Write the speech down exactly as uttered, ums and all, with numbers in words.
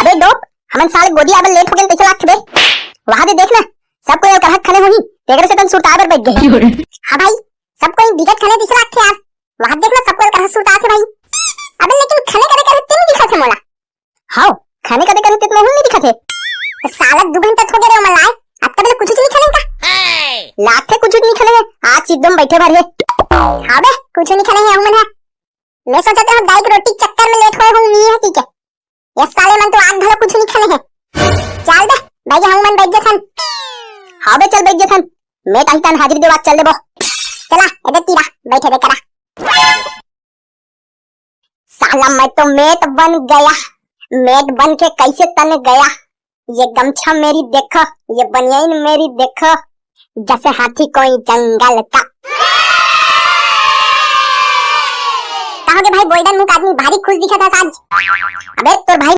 अबे डोप, हमन साले गोदी आबर लेट हो गेन तइसे लागथे बे। वहां दे देख ना, सब कोई अलकरहा खने होही, तेकरे से तन सुरताए बर बैठ गे। हाँ भाई, सब कोई बिकट खने तइसे लागथे यार। वहां देख ना, सब कोई अलकरहा सुरताथे भाई। अबे लेकिन खने कदे कदे तेन दिखत हे मोला। हाव, खने कदे कदे तेन मोहन नहीं दिखत हे। तो साला दू घंटा हो गए रे ओमन लाए, अब तक ले कुछ नहीं खने का। लागथे कुछ नहीं खने हे, आज एकदम बैठे भर हे। हाँ बे, कुछ नहीं खने हे हमन हे। मैं सोचत रहूं दाई के रोटी के चक्कर में लेट होए हूं, नहीं है ठीक है। ये साले मन तो आज घलो कुछ नहीं खने हे। चल बे, भाई हम मन बैठ जथन। हाँ बे, चल बैठ जथन। मैं ताही तान हाजिरी देवा चल देबो। चला, एदे तीरा, बैठे दे करा। साला मैं तो मेट बन गया, मेट बन के कैसे तन गया। ये गमछा मेरी देखो, ये बनियान मेरी देखो, जैसे हाथी कोई जंगल का। कहाँ के भाई बोल्डन मुख आदमी भारी खुश दिखत हे आज। अबे तोर भाई